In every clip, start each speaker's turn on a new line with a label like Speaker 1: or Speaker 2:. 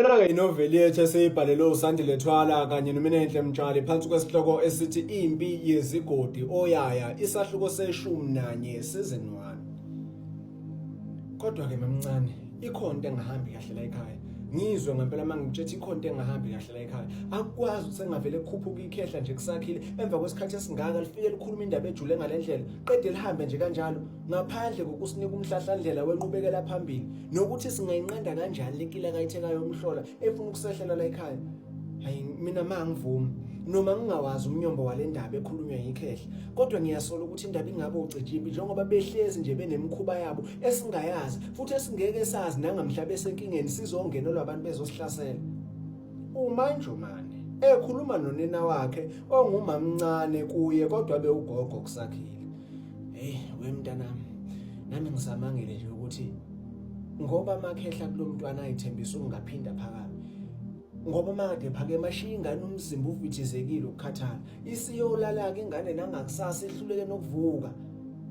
Speaker 1: Lena-ke inoveli yethu esiyibhalelwe uSandile Thwala kanye noMinenhle Mtshali phansi kwesihloko esithi Impi Yezigodi Oyaya isahluko seshumi nanye season 1. Kodwa-ke mamncane ikhona into engahambi kahle la ekhaya. Ngizwe ngempela uma ngitshethi ikhona into engahambi kahle la ekhaya. Akukwazi ukuthi sengavele kukhuphuka ikhehla nje kusakhile emva kwesikhathi esingaka lifike likhuluma indaba ejule ngale ndlela qede lihambe nje kanjalo ngaphandle kokusinika umhlahlandlela wenqubekela phambili. Nokuthi singayinqanda kanjani lenkila kayitheka yomhlola efuna ukusehlela la ekhaya. Hayi mina mangivumi noma ngingawazi umnyombo walendaba ekhulunywa yikhehla kodwa ngiyasola ukuthi indaba ingabe ucijimbi njengoba behlezi nje benemikhuba yabo esingayazi futhi esingeke sazi nangamhla besenkingeni sizongenelwa abantu bezosihlasela. UManjomane ekhuluma nonina wakhe ongumamncane kuye kodwa bewugogo kusakhile. Hey we mntanami nami ngisamangele nje ukuthi ngoba amakhehla kulomntwana ayithembisa ukungaphinda phakame ngoba makade phakema ashiya ingane umzimba uvithizekile ukukhathala isiyolala-ke ingane nangakusasa ihluleke nokuvuka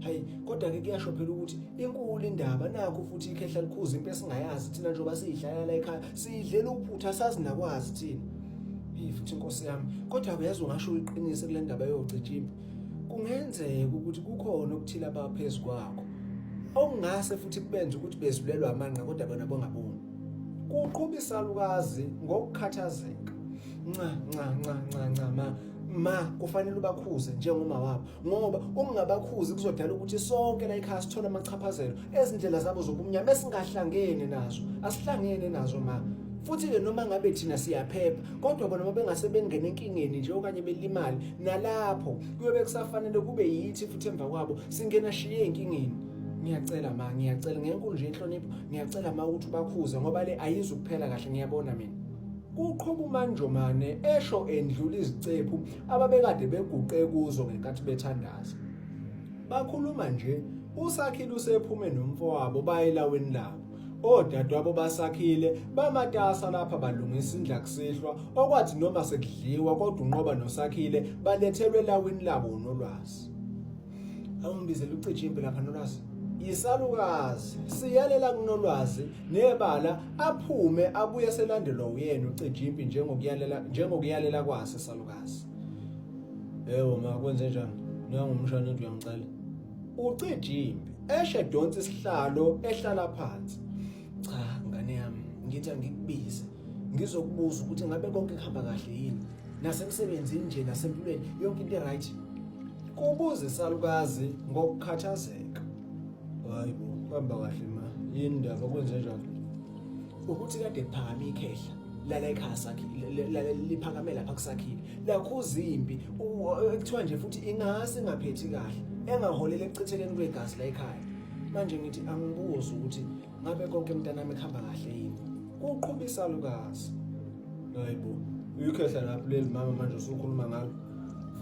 Speaker 1: hayi kodwa-ke kuyasho phela ukuthi inkulu indaba nakho futhi ikhehla likhuza impi esingayazi thina njengoba siyidlalela ekhaya siyidlela uphutha sazi nakwazi thina hey futhi inkosi yami kodwa uyazi ungasho iqiniso kule ndaba yocijimbi Kungenzeka ukuthi kukhona okuthile abaphezu kwakho okungase futhi kubenze ukuthi bezulelwe amanqa kodwa bona bongaboni. Kuqhuba isalukazi ngokukhathazeka. Nca nca nca nca nca ma ma kufanele ubakhuze njengoma wabo ngoba ukungabakhuzi kuzodala ukuthi sonke la ekhaya sithole amachaphazelo ezindlela zabo zobumnyama esingahlangene nazo asihlangene nazo ma futhi-ke noma ngabe thina siyaphepha kodwa bona bengase bengene enkingeni nje okanye belimale nalapho kuyobe kusafanele kube yithi futhi emva kwabo singena shiye enkingeni ngiyacela ma ngiyacela ngenkulu nje inhlonipho ngiyacela ma ukuthi ubakhuze ngoba le ayizukuphela kahle ngiyabona mina kuqhuba uManjomane esho endlula izicephu ababekade beguqe kuzo ngenkathi bethandaza bakhuluma nje uSakhile usephume nomfowabo baye elaweni labo Odadewabo basakhile bamatasa lapha balungisa indla kusihlwa okwathi noma sekudliwa kodwa uNqoba noSakhile balethelwe elawini labo uNolwazi. Awungibizele uCijimpi lapha Nolwazi. Isalukazi siyalela kuNolwazi nebala aphume abuye selandelwa uyena uCijimpi njengokuyalela njengokuyalela kwase salukazi. Yebo ma kwenze njani? Nangu umshana uthi uyangicela. Ucijimbi eshe donsa isihlalo ehlala phansi. Cha ngane yami ngithi angikubize ngizokubuza ukuthi ngabe konke kuhamba kahle yini nasemsebenzini nje nasempilweni yonke into right. Kubuza isalukazi ngokukhathazeka. Hayi bo kuhamba kahle ma yini ndaba kwenze njani? Ukuthi kade kuphakama ikhehla lala ekhaya sakhile liphakame lapha kusakhile lakhuza impi ekuthiwa nje futhi ingase ingaphethi kahle engaholela ekuchithekeni kwegazi la ekhaya manje ngithi angibuze ukuthi ngabe konke mntanami kuhamba kahle yini kuqhuba isalukazi hayibo uyikhehla lapho leli mama manje usukhuluma ngalo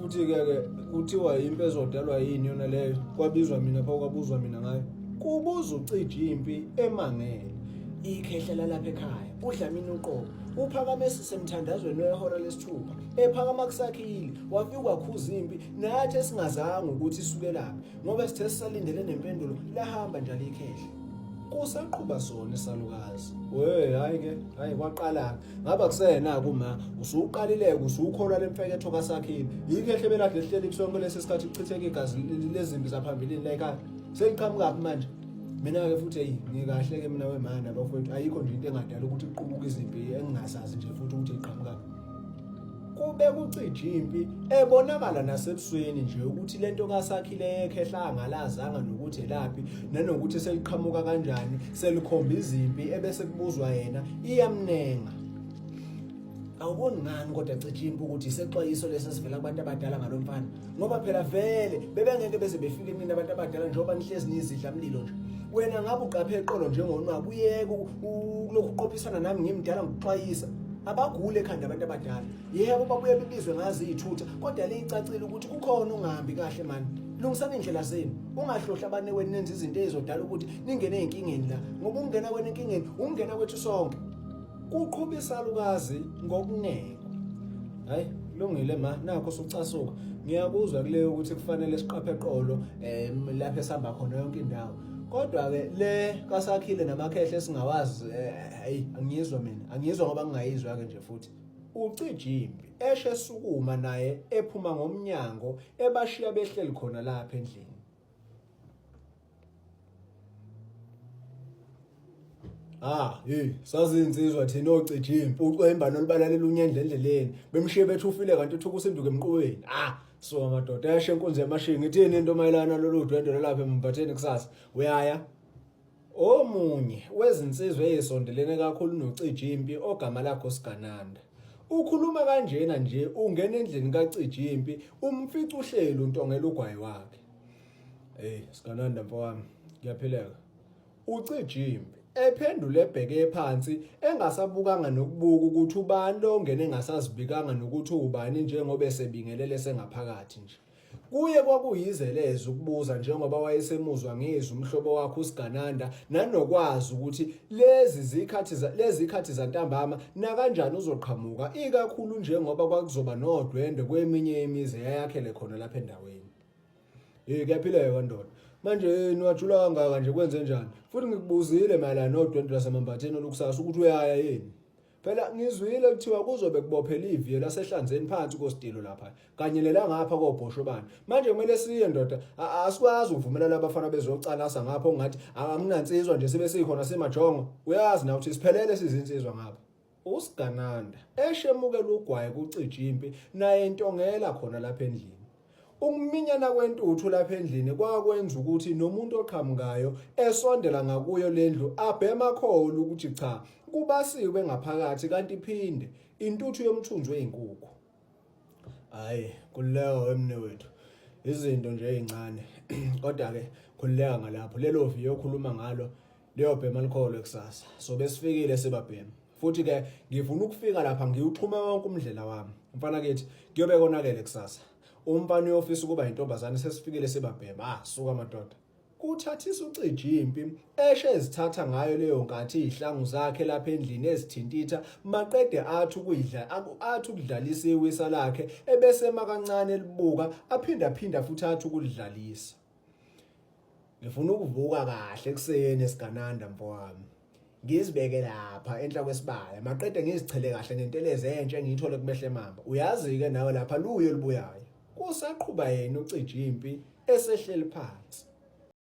Speaker 1: futhi-ke ke kuthiwa impi ezodalwa yini yona leyo kwabizwa mina pho kwabuzwa mina ngayo kubuza ucija impi emangele ikhehla lalapha ekhaya udlamini uqobo uphakame sisemthandazweni wehora lesithupha ephakama kusakhile wafika wakhuza impi nathi esingazange ukuthi isukelaphi ngoba sithe sisalindele nempendulo lahamba njalo ikhehla kusaqhuba sona isalukazi we hayi ke hayi kwaqala ngaba kusena kuma usuqalile-ke usukholwa lemfeketho kasakhile yikho ehle belade lihleli kusonke lesi sikhathi kuchitheka igazi lezimbi zaphambilini la ekhaya seliqhamukaphi manje mina-ke futhi eyi ngikahle-ke mina wemana bafowethu ayikho nje into engadala ukuthi kuqubuke izimpi engingasazi nje futhi ukuthi iqhamukaphi kube kucija impi ebonakala nasebusweni nje ukuthi lento kaSakhile yekhehla angalazanga nokuthi elaphi nanokuthi seliqhamuka kanjani selikhomba izimpi ebese kubuzwa yena iyamnenga awuboni ngani kodwa cija impi ukuthi isexwayiso lesi esivela kubantu abadala ngalomfana ngoba phela vele bebengeke beze befike kunina abantu abadala njengoba nihlezi nizidla mlilo nje wena ngabe uqaphe eqolo njengonwabu uyeke kulokhu uqophisana nami ngimdala ngikuxwayisa abagule ekhanda abantu abadala yebo babuye bebizwe ngazi izithutha kodwa le icacile ukuthi kukhona ungahambi kahle mani lungisani indlela zenu ungahlohla abaneweni nenze izinto ezizodala ukuthi ningene ezinkingeni la ngoba ukungena kwenu enkingeni ukungena kwethu sonke kuqhuba isalukazi ngokunekwa hayi lungile ma nakho sucasuka ngiyakuzwa kuleyo ukuthi kufanele siqaphe eqolo um lapho esihamba khona yonke indawo. Kodwa ke le kaSakhile namakhehle esingawazi hayi eh, angiyizwa mina angiyizwa ngoba ngingayizwa ke nje futhi ucijimbi eshe sukuma naye ephuma ngomnyango ebashiya behleli khona lapha endlini Ah, hey, sazinsizwa thina ocijimpi, ucwemba nolubalalela unyendle endleleni. Bemshiye bethi ufile kanti uthuka usinduke emqubeni. Ah, so madoda, eshe inkunzi yamashinga ithini into mayelana lolu dwendwe lapha embatheni kusasa. Uyaya? Omunye wezinsizwa ezisondelene kakhulu noCijimpi ogama lakho Sigananda. Ukhuluma kanjena nje ungena endlini kaCijimpi umfica uhleli untongela ugwayi wakhe. Hey, Sigananda mfowami, kuyaphileka. UCijimpi ephendule ebheke phansi engasabukanga nokubuka ukuthi ubani lo ongene engasazibikanga nokuthi ubani njengoba esebingelele sengaphakathi nje. Kuye kwakuyizeleze ukubuza njengoba wayesemuzwa ngizwi umhlobo wakhe uSigananda nanokwazi ukuthi lezi zikhathi lezi zikhathi zantambama nakanjani uzoqhamuka ikakhulu njengoba kwakuzoba nodwendwe kweminye imizi eyayakhele khona lapha endaweni. Hey kuyaphileka ndoda. Manje hey niwajula kangaka nje kwenze njani? Futhi ngikubuzile mayelana nodwendwe lwasemambatheni olukusasa ukuthi uyaya yini? Phela ngizwile kuthiwa kuzobe kubophela iviyo lasehlanzeni phansi kositilo lapha kanye lela ngapha kobhoshobane. Manje kumele siye ndoda asikwazi ukuvumela labafana bezocalasa ngapha ongathi akunansizwa nje sibe sikhona simajongo. Uyazi na ukuthi siphelele sizinsizwa ngapha. USigananda eshemukela ugwayi kucijimpi naye entongela khona lapha endlini. Ukuminyana kwentuthu lapha endlini kwakwenza ukuthi nomuntu oqhamukayo esondela ngakuyo lendlu abhema khona ukuthi cha kubasiwe ngaphakathi kanti phinde intuthu yomthunzi wezinkukhu. Hayi kululeka wemne wethu izinto nje ezincane kodwa ke khululeka ngalapho lelo viyo okhuluma ngalo liyobhema likholwe kusasa so besifikile sibabhema futhi ke ngifuna ukufika lapha ngiwuxhume wonke umdlela wami mfana kithi kuyobe konakele kusasa umfana uyofisa ukuba intombazane sesifikile sibabhema ah suka madoda kuthathisa uCiji impi eshe ezithatha ngayo leyo nkathi izihlangu zakhe lapha endlini ezithintitha maqede athi ukuyidla athi ukudlalisa iwisa lakhe ebese makancane elibuka aphinda phinda futhi athi ukulidlalisa Ngifuna ukuvuka kahle ekuseni esigananda mfowami. Ngizibeke lapha enhla kwesibaya maqede ngizichele kahle ngentelezi entsha engiyithole kumehle mamba. Uyazi-ke nawe lapha luyo olubuyayo. Kusaqhuba yena uCijimpi esehleli phansi.